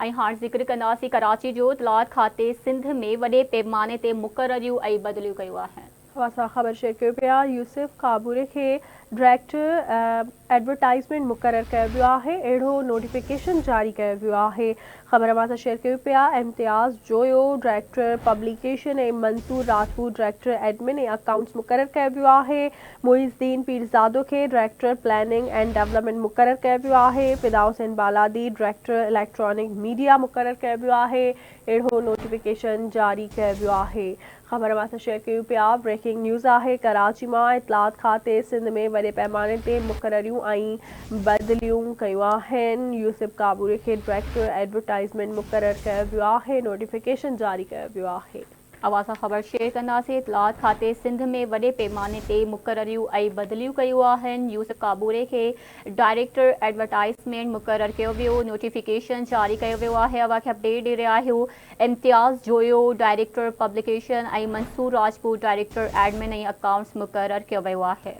۽ هاڻ ذڪر ڪنداسين ڪراچي جو اطلاعات کاتي سنڌ ۾ وڏي پيماني تي مقرريون ۽ بدليون ڪيون آهن. اوهان سان خبر شيئر ڪيو پيا يوسف ڪابوري کي ڊائريڪٽر ايڊورٽائيزمينٽ مقرر ڪيو ويو آهي اهڙو نوٽيفڪيشن جاري ڪيو ويو آهي خبر اوهان سان شيئر ڪيون پيا Imtiaz Joyo director publication ۽ Mansoor Rajput director admin ۽ accounts مقرر ڪيو ويو آهي معيز الدين پيرزادو کي ڊائريڪٽر پلاننگ اينڊ ڊولپمينٽ مقرر ڪيو ويو آهي، Fida Hussain Baladi director electronic media مقرر ڪيو ويو آهي، اهڙو نوٽيفڪيشن جاري ڪيو ويو آهي. خبر اوهان سان شيئر ڪيون پيا بريڪنگ نيوز آهي ڪراچي مان اطلاعات کاتي سنڌ ۾ وڏي پئماني تي مقرريون ۽ بدليون ڪيون آهن، يوسف ڪابوري کي ڊائريڪٽر ايڊورٽائيزمينٽ مقرر ڪيو ويو آهي، نوٽيفڪيشن جاري ڪيو ويو آهي. اوهان سان خبر شيئر ڪنداسين اطلاعات کاتي سنڌ ۾ وڏي پيماني تي مقرريون ۽ بدليون ڪيون آهن يوسف ڪابوري کي ڊائريڪٽر ايڊورٽائيزمينٽ مقرر ڪيو ويو نوٽيفڪيشن جاري ڪيو ويو آهي اوهان کي اپڊيٽ ڏئي رهيا آهيون Imtiaz Joyo director publication ۽ Mansoor Rajput director admin ۽ accounts مقرر ڪيو ويو آهي.